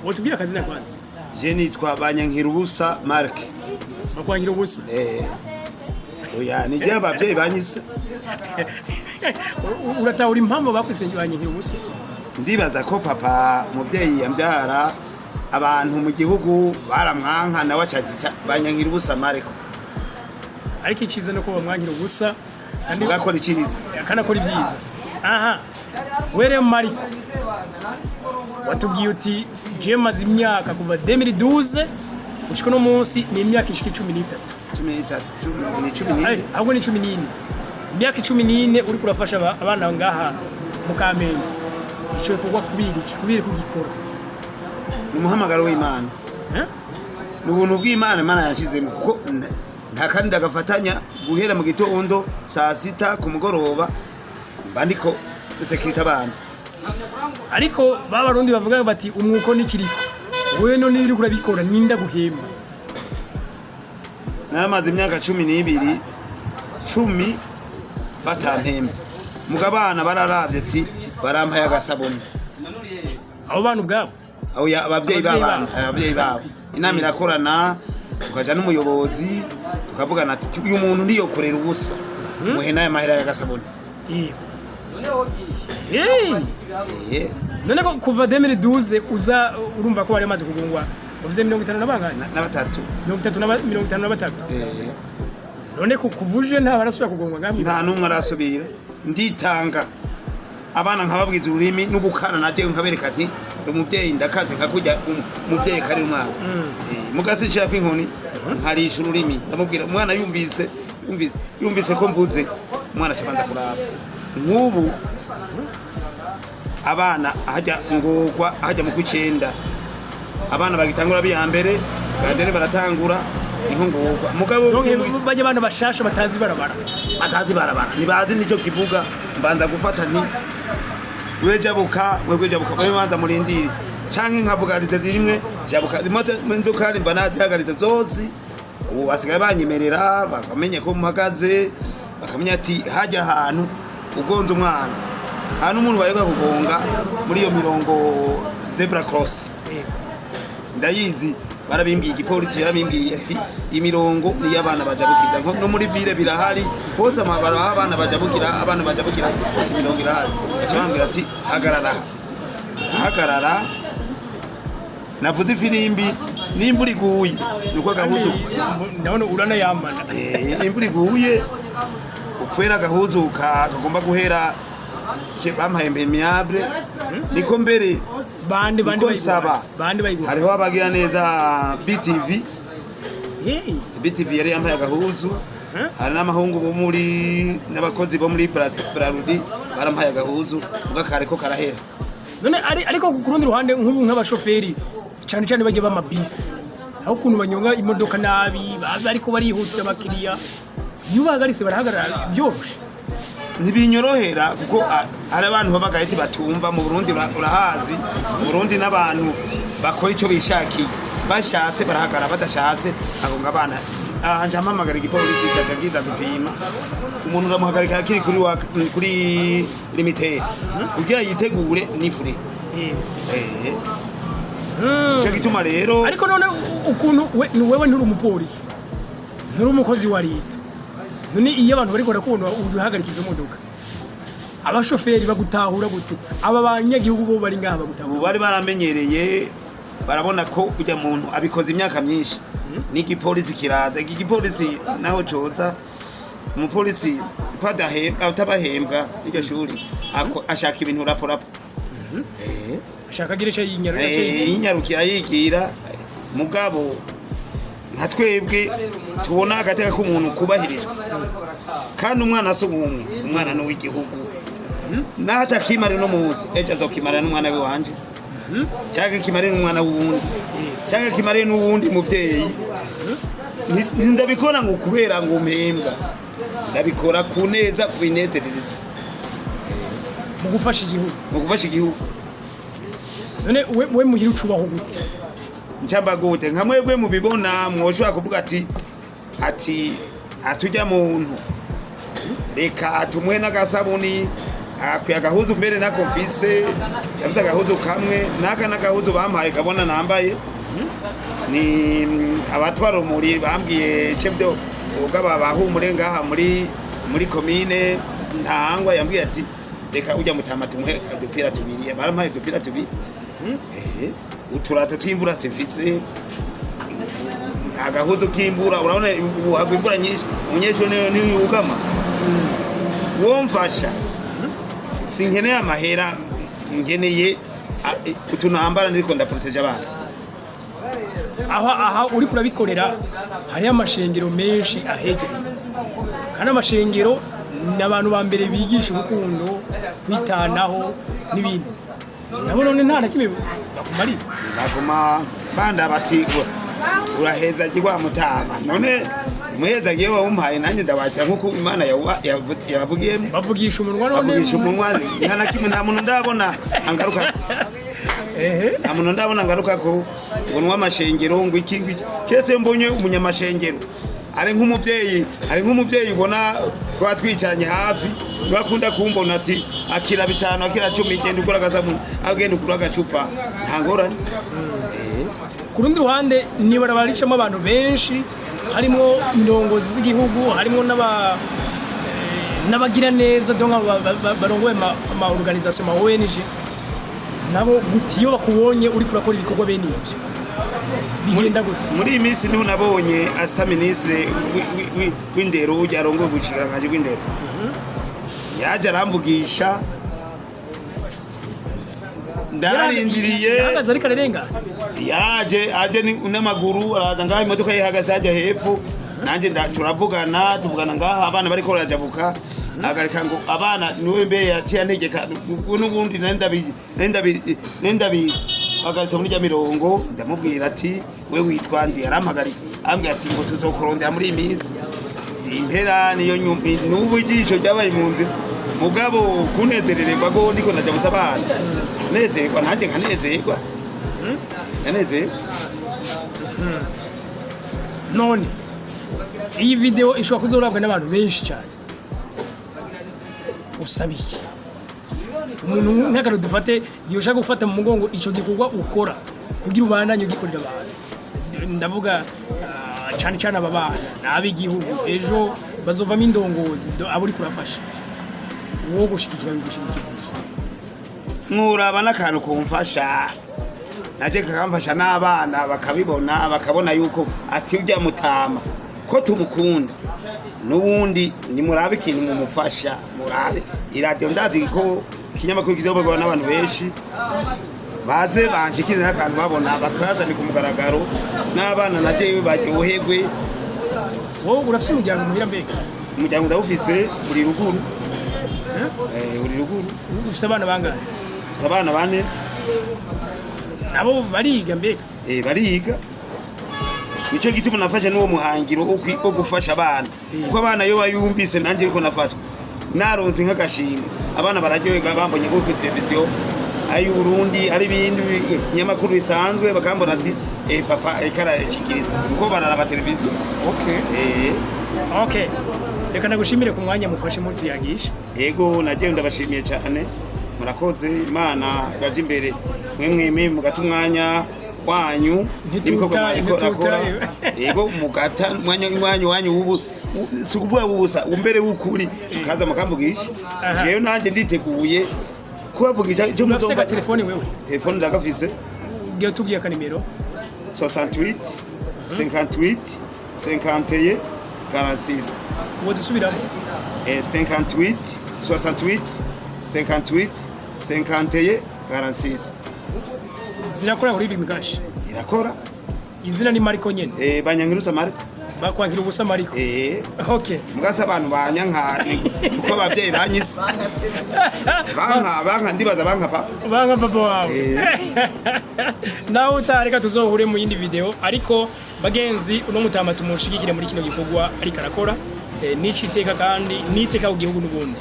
Wotubwira akazina kwanza? Je nitwa Banyankirubusa Mark. Bakwangira ubusa? Eh. Oya, ni je abavyeyi banyise. Uratahura impamvu bakwise Banyankira ubusa? Ndibaza ko papa muvyeyi yambyara, abantu mu gihugu baramwanka, nawe aca Banyankirubusa Mark. Ariko iciza nuko bamwankira ubusa kandi ugakora iciza. Akanakora ibyiza. Aha were Mariko, watubwiye uti je maze imyaka kuva 2012 gushika uno munsi, ni imyaka ishika 13. 13, ni 14. Ay, ahubwo ni 14, imyaka 14 uriko urafasha abana ngaha mu Kamenge. Ico gikorwa kubera iki, kubera kugikora? Ni umuhamagaro w'Imana. Eh? Ni ubuntu bw'Imana, Imana yashizemo, kuko nta kandi ndagafatanya guhera mu gitondo saa 6 ku mugoroba mba ndiko sécurité abana. Ariko ba Barundi bavuga bati umwuko nikiriko. Wewe none uriko urabikora, ninda guhemba? Naramaze imyaka 12, 10 batampemba, muga abana bararavye ati barampaye agasabuni. Abo bantu ubwabo? Aho ya abavyeyi Abavyeyi b'abana. babo. Abavyeyi babo, inama irakorana, tukaja n'umuyobozi tukavugana ati uyu muntu ntiyokorera ubusa, muhe n'aya mahera y'agasabuni. Yego. Hey! Eh. None ko kuva 2012 uza, urumva ko bari bamaze kugongwa, uvuze 50 na bangahe? Na batatu. 30 na 53. Eh. None ko kuvuje nta barasubira kugongwa ngamwe? Nta n'umwe arasubira. Nditanga abana, nkababwiza ururimi n'ugukana, najewe nkabereka nti ndi umuvyeyi, ndakaze nka kurya umuvyeyi kari umwana. Mugasi nshirako inkoni, nkarisha ururimi, ndamubwira umwana, yumvise ko mvuze, umwana acabanza kuraba. Nk'ubu abana hajya ngogwa hajya mu kw'icenda, abana bagitangura biya mbere gardienne baratangura, niho ngogwa mugabo. Donc bajya abana bashasha batazi barabara. Batazi barabara, ntibazi nicyo kivuga. Mbanza gufata nti we jabuka, mwebwe jabuka, mwe banza murindire, canke nkavuga rite rimwe jabuka. Imodoka mba nazihagaritse zose, ubu basigaye banyemerera, bakamenya ko mpagaze, bakamenya ati hajya ahantu ugonze umwana, nta n'umuntu bareka kugonga muri iyo mirongo zebra cross. Ndayizi, barabimbwiye, igipolisi yarabimbwiye ati imirongo niyo abana bajabukiza. No muri ville birahari hose, amabara aho abana bajabukira, abana bajabukira hose imirongo irahari. Baca bambwira ati hagarara, hagarara. Navuze ifirimbi n'imvura iguye niko agahuzu. Ndabona uranayamana. Eh, imvura iguye ukwera agahuzu kagomba guhera, bampaye imperméable, niko mbere. Bande bande? Niko nsaba. Bande bayiguha? Hariho abagira neza, BTV. Hey. BTV yari yambaye agahuzu. Huh? Hari n'amahungu bo muri n'abakozi bo muri Brarudi barampaye agahuzu, ubwo kare ko karahera. None ariko ku rundi ruhande, nk'ubu nk'abashoferi cyane cyane bajya b'amabisi, aho ukuntu banyonga imodoka nabi, baza ariko barihutira abakiriya, iyo ubahagaritse barahagarara byoroshe. Ntibinyorohera kuko hari abantu b'abagahiti batumva mu Burundi, urahazi mu Burundi n'abantu bakora icyo bishakiye, bashatse barahagarara, badashatse agonga abana. Aha nja mpamagara igipolisi kaja kiza gupima. Umuntu uramuhagarika akiri kuri limiteur kugira yitegure nifure. Eh. Ico gituma rero. Ariko none ukuntu ni wewe nturi umupolisi, nturi umukozi wa leta, none iyo abantu bariko barakubona uhagarika izo modoka, abashoferi bagutahura gute? Aba banyagihugu bo bari ngaha bagutahura? Ubu bari baramenyereye, barabona ko ujya muntu abikoze imyaka myinshi, n'igipolisi kiraza. Iki gipolisi naho coza, umupolisi ko atabahembwa n'iryo shuri, ashaka ibintu rapo rapo. Eh. Ashaka agira ico yinyarura. Eh, yinyarukira yigira. Mugabo nka twebwe tubona agateka k'umuntu kubahirijwe, kandi umwana si umwe, umwana ni uw'igihugu. Naho atakimara no muzi, ejo azokimara n'umwana w'iwanje, cyangwa kimare n'umwana w'uwundi, cyangwa kimare n'uwundi mubyeyi. Ndabikora ngo kubera ngo mpembwa, ndabikora ku neza, kubinezerereza. Mu gufasha igihugu. Mu gufasha igihugu. None we muhira ucubaho gute? Ncamba gute? Nka mwebwe mubibona, mwoshobora kuvuga ati atujya muntu, reka atumwe n'agasabuni. Akwiye agahuzu mbere nako mfise, ndafise agahuzu kamwe naka n'agahuzu bampaye kabona nambaye. Ni abatwara umuri bambwiye chebdo ubwo bahumure ngaha muri komine Ntahangwa, yambwiye ati reka ujya mutama tumuhe udupira tubiri, barampaye udupira tubiri. Uturato tw'imvura simfise, agahuzu k'imbura, urabona ubu hagwa imvura nyinshi, umunyeshuri niyo yugama. Womfasha, sinkeneye amahera, nkeneye utuntu nambara ndiko ndaproteje abana. Aha uri kurabikorera hariho amashengero menshi ahegereye, kandi amashengero ni abantu ba mbere bigisha urukundo, kwitanaho n'ibindi. Nabo none nta na kimwe bakumarira? Baguma banda bati uraheza wa mutama. None umuhezagiye wawumpaye, nanjye ndabakira nk'uko Imana yabavugiyemo. Bavugisha umunwa none? Bavugisha umunwa, nta na kimwe, nta muntu ndabona angaruka. Nta muntu ndabona ngaruka ko ngo nywa amashengero, ngo iki ngo iki, keretse mbonye umunyamashengero ari nk'umubyeyi ubona twaba twicaranye hafi, bakunda kumbona ati akira 5, akira 10, genda ugura agasamuni, agenda ugura agacupa, nta ngorane. Ku rundi ruhande ni ibarabara ricamo abantu benshi, harimo indongozi z'igihugu, harimo n'abagira neza, donc barongoye ama organisation, ama ONG. Nabo guti iyo bakubonye uri kurakora ibikorwa bene ibyo, bigenda gute? Muri iyi minsi niho nabonye asa minisitiri w'indero, ujya arongoye ubushikiranganji bw'indero, yaje aramvugisha, ndararindiriye. Yahagaze ariko ararengana? Yaraje aje n'amaguru, araza ngaha, imodoka ye ihagaze hajya hepfo, nanjye turavugana, tuvugana ngaha abana bariko barajabuka, agarika ngo abana niwe mbe yaciye antegeka ubwo n'ubundi nari ndabi agaritse muri rya mirongo. Ndamubwira ati we witwa ndi, arampagarika, ambwira ati ngo tuzokurondera muri iyi minsi impera niyo n'ubu ijisho ryabaye mu nzira, mugabo kunezerererwa ko ndiko ndajabutsa abana, nezerwa nanjye nkanezerwa, ndanezerwa. None iyi video ishobora kuzorabwa n'abantu benshi cyane, usabiye umuntu nk'akantu dufate yoshaka gufata mu mugongo ico gikorwa ukora kugira ubandanye ugikorera abantu, ndavuga cyane cyane aba bana n'ab'igihugu ejo bazovamo indongozi, abo uri kurafasha, uwo gushigikira wigushigikiza iki? Nkuraba n'akantu kumfasha naje kakamfasha n'abana bakabibona, bakabona yuko ati ujya mutama ko tumukunda n'ubundi, nimurabe ikintu mumufasha, murabe iradiyo, ndazi ko ikinyamakuru kizokorwa n'abantu benshi, baze banshikize n'akantu babona bakazana ku mugaragaro n'abana na jewe baryoherwe. Wowe urafise umuryango muhira mbega? Umuryango ndawufise, uri ruguru. Uri ruguru. Ufise abana bangahe? Ufise abana bane. Nabo bariga mbega? Bariga, nicyo gituma nafashe n'uwo muhangiro wo gufasha abana, kuko abana iyo bayumvise nanjye ariko nafashwe naronse nk'agashimwe, abana bararyoherwa bambonye nko kuri televiziyo ari Burundi, ari ibindi binyamakuru bisanzwe, bakambona ati papa ariko arashikiriza, kuko bararaba televiziyo. Okay, reka ndagushimire ku mwanya mufashe mutuyagisha. Ego, nagiye ndabashimiye cyane, murakoze, Imana iraje imbere, mwe mwemeye mugata umwanya wanyu Ntituta, n'ibikorwa mwariko ntituta. rakora. Yego, mugata umwanya wanyu w'ubu si ukuvuga wubusa umbere w'ukuri kaza mukamvugisha. Jewe nanjye nditeguye kubavugisha icyo Urafise muzomba. agatelefoni wewe? Telefone ndagafise. Ugiye tubwiye akanimero. 68 58 51 46. Woza usubiramo. 58 68 58 51 46. Zirakora kuri Lumicash? Irakora. Izina ni Mariko nyene? Banyankirusa Mariko. Bakwankira ubusa Mariko? Okay. Mugase abantu banyanka kuko abavyeyi banyise banka, ndibaza banka papa. Banga papa wawe. Nawe utareka tuzohure mu yindi video, ariko bagenzi, uno mutama tumushigikire muri kino gikorwa ariko arakora, n'iciteka kandi n'iteka ku gihugu n'ubundi.